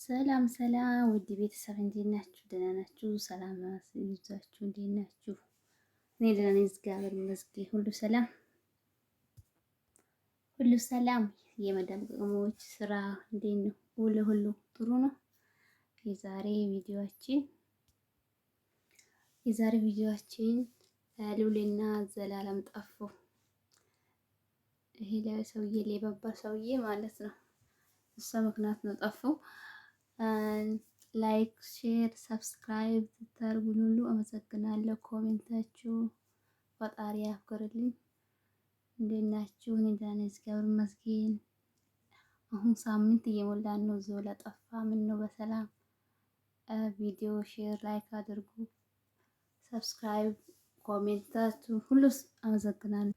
ሰላም ሰላም፣ ውድ ቤተሰብ እንዴት ናችሁ? ደህና ናችሁ? ሰላም ይብዛችሁ። እንዴት ናችሁ? እኔ ደህና ነኝ፣ እግዚአብሔር ይመስገን። ሁሉ ሰላም፣ ሁሉ ሰላም። የመዳም ቅመሞች ስራ እንዴት ነው? ሁሉ ሁሉ ጥሩ ነው። የዛሬ ቪዲዮአችን የዛሬ ቪዲዮአችን ሉሌና ዘላለም ጠፉ። ይሄ ሰውዬ ሌባባ ሰውዬ ማለት ነው። እሷ ምክንያት ነው ጠፉ። Like፣ share፣ subscribe ታርጉኝ ሁሉ አመሰግናለሁ። Comment ኣችሁ ፈጣሪ ያክብርልኝ። እንዴት ናችሁ? እኔ ደህና ነኝ፣ እግዚአብሔር ይመስገን። አሁን ሳምንት እየሞላን ነው። ዞላ ጠፋ። ምን ነው በሰላም ቪዲዮ share፣ like አድርጉ። Subscribe፣ comment ኣችሁ ሁሉ አመሰግናለሁ።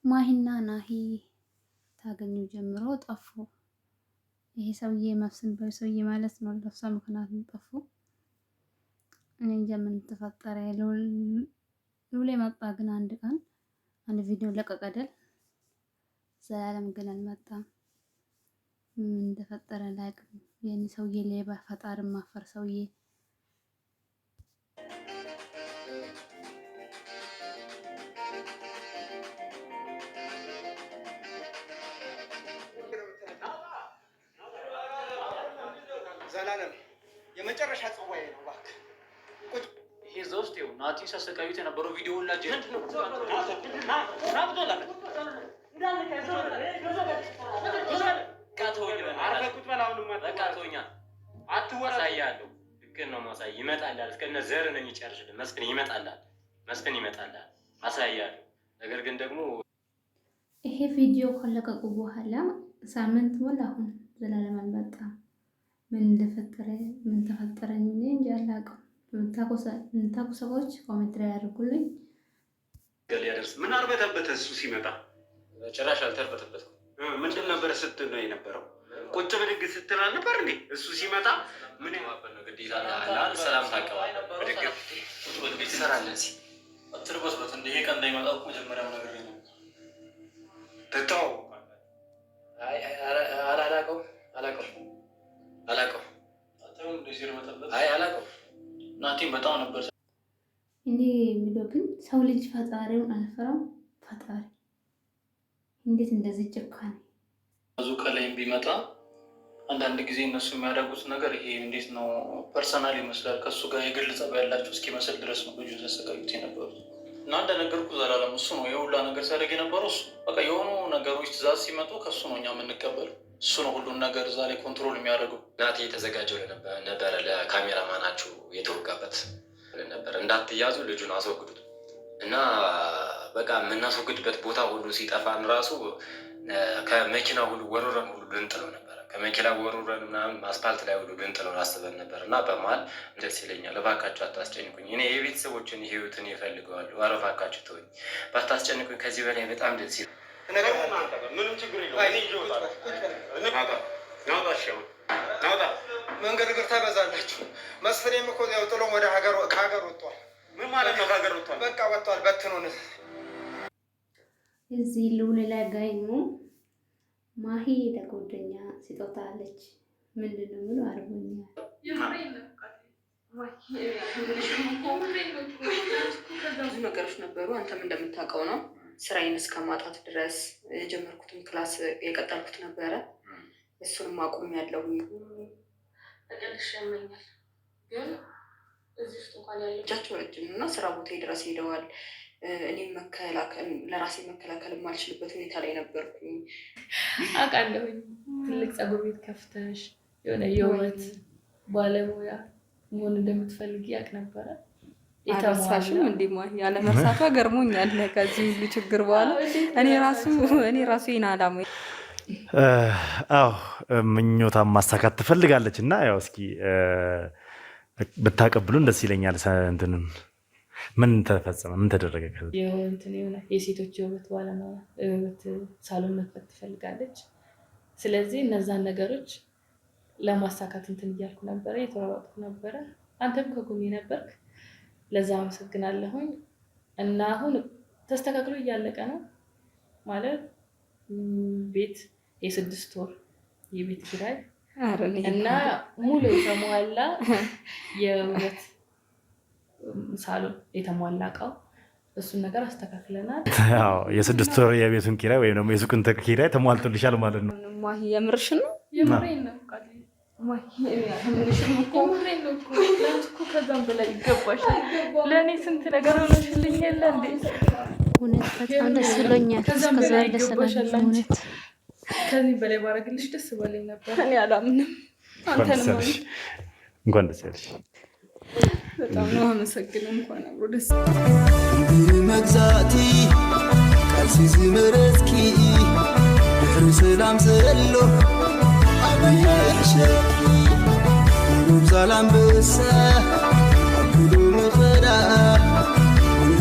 ማሂና ናሂ ታገኙ ጀምሮ ጠፉ። ይሄ ሰውዬ መስፍን ሰውዬ ማለት ነው። ለሷ ምክንያት ጠፉ። እኔ እንጃ ምን ተፈጠረ። ሉሌ መጣ ግን አንድ ቀን አንድ ቪዲዮ ለቀቀ አይደል? ዘላለም ግን አልመጣም። ምን እንደፈጠረ ላቅም። የኔ ሰውዬ ሌባ፣ ፈጣሪ ማፈር ሰውዬ። ዘላለም የመጨረሻ ጽዋዬ ነው። እባክህ ቁጭ። ይሄ እዛ ውስጥ ይኸው ናቲ ሲያሰቃዩት የነበረው ቪዲዮ ሁላ አሳያለሁ። ልክህን ነው ማሳይ። ይመጣልሃል፣ እስከነ ዘር ነው የሚጨርስልህ። መስፍን ይመጣልሃል፣ መስፍን ይመጣልሃል። አሳያለሁ። ነገር ግን ደግሞ ይሄ ቪዲዮ ከለቀቁ በኋላ ሳምንት ሞላ። አሁን ዘላለም አልመጣም። ምን እንደፈጠረ ምን ተፈጠረ እንጂ አላውቅም። የምታውቁ ሰዎች comment ላይ አድርጉልኝ። ሊያደርስ ምን አርበተበተ? እሱ ሲመጣ ጭራሽ አልተርበተበትኩም። ምንድን ነበር ስትል ነው የነበረው? ቁጭ ብድግ ስትል አልነበር እንዴ? እሱ ሲመጣ ምን ነው ግዴታ ሰላም ታቀባለህ። ብድግ ትሰራለህ። እዚህ አትርበትበት። እንደ ይሄ ቀን እንዳይመጣ እኮ መጀመሪያም ነገር ነው። ትተዋወቃለህ? አላውቀውም፣ አላውቀውም፣ አላውቀውም። አይ አላውቀውም። ናቲም በጣም ነበር እኔ የሚለው ግን ሰው ልጅ ፈጣሪውን አልፈራም። ፈጣሪ እንዴት እንደዚህ ጭካኔ! ብዙ ከላይም ቢመጣ አንዳንድ ጊዜ እነሱ የሚያደርጉት ነገር ይሄ እንዴት ነው personal ይመስላል። ከእሱ ጋር የግል ጸብ ያላቸው እስኪመስል ድረስ ነው ልጁን ሲያሰቃዩት የነበሩት። እና እንደነገርኩ ዘላለም እሱ ነው የሁላ ነገር ሲያደርግ የነበረው እሱ። በቃ የሆኑ ነገሮች ትእዛዝ ሲመጡ ከእሱ ነው እኛ የምንቀበለው። እሱ ነው ሁሉን ነገር እዛ ላይ control የሚያደርገው። ናቲ የተዘጋጀው ነበረ ለካሜራማናችሁ የተወጋበት ነበር። እንዳትያዙ ልጁን አስወግዱት እና በቃ የምናስወግድበት ቦታ ሁሉ ሲጠፋን ራሱ ከመኪና ሁሉ ወርውረን ሁሉ ልንጥለው ነበረ። ከመኪና ወርውረን ምናምን አስፓልት ላይ ሁሉ ልንጥለው አስበን ነበር። እና በመሀል ደስ ይለኛል፣ እባካችሁ አታስጨንቁኝ፣ እኔ የቤተሰቦችን ህይወትን ይፈልገዋሉ። ኧረ እባካችሁ ተወኝ፣ ባታስጨንቁኝ ከዚህ በላይ በጣም ደስ ይላል። ምንም ችግር የለውም። መንገድ እግር ታበዛላችሁ። መስፍኔም እኮ ያው ጥሎ ወደ ሀገር ከሀገር ወጥቷል። ምን ማለት ነው? ከሀገር ወጥቷል። በቃ ወጥቷል። በትኖን እዚህ ልውል ላይ ጋይኑ ማሂ ለጎደኛ ስጦታ አለች። ምንድን ነው ብሎ አርቦኛል። ብዙ ነገሮች ነበሩ። አንተም እንደምታውቀው ነው። ስራዬን እስከ ማጣት ድረስ የጀመርኩትን class የቀጠልኩት ነበረ። እሱንም አቁም ያለው ግን እዚህ ውስጥ እንኳን ያለው እጃቸው ረጅም እና ስራ ቦታ ድረስ ሄደዋል። እኔም መከላከል ለራሴ መከላከል የማልችልበት ሁኔታ ላይ ነበርኩኝ። አውቃለሁኝ። ትልቅ ፀጉር ቤት ከፍተሽ የሆነ የውበት ባለሙያ መሆን እንደምትፈልጊ ያውቅ ነበረ። አልረሳሽም እንዴ? ያለ መርሳቷ ገርሞኛል። ከዚህ ሁሉ ችግር በኋላ እኔ ራሱ ይህን አላማ አዎ ምኞቷን ማሳካት ትፈልጋለች እና ያው እስኪ ብታቀብሉን ደስ ይለኛል። እንትኑን ምን ተፈጸመ? ምን ተደረገ? እንትን የሆነ የሴቶች የውበት ባለሙያ የውበት ሳሎን መክፈት ትፈልጋለች። ስለዚህ እነዛን ነገሮች ለማሳካት እንትን እያልኩ ነበረ፣ እየተሯሯጥኩ ነበረ። አንተም ከጎኔ ነበርክ፣ ለዛ አመሰግናለሁኝ። እና አሁን ተስተካክሎ እያለቀ ነው ማለት ቤት የ6 ወር የቤት ኪራይ እና ሙሉ የተሟላ የውበት ሳሎን የተሟላ እቃው እሱን ነገር አስተካክለናል። የ6 ወር የቤቱን ኪራይ ወይም ደግሞ የሱቅን ኪራይ ተሟልቶልሻል ማለት ነው። ማሂ የምርሽን ነው? የምሬን ነው። የምሬን ነው እኮ ለአንቺ እኮ ከዛም በላይ ይገባሻል። ለእኔ ስንት ነገር ሆነሽልኝ የለ እንዴ? እውነት በጣም ደስ ብሎኛል። ከዛም በላይ እስከዛሬ ደስ ይገባሻል ብሎኛል። አንቺ። እውነት ከዚህ በላይ ባረግልሽ ደስ ባለኝ ነበር። እኔ አላምንም። እንኳን ደስ አንተንም ያለሽ፣ እንኳን ደስ ያለሽ። በጣም ነው አመሰግነው። እንኳን አብሮ ደስ መግዛእቲ ቃልሲ ዝመረፅኪ ድሕሪ ሰላም ዘሎ ኣብይ ሕሸኪ ሩብ ዛላምበሳ።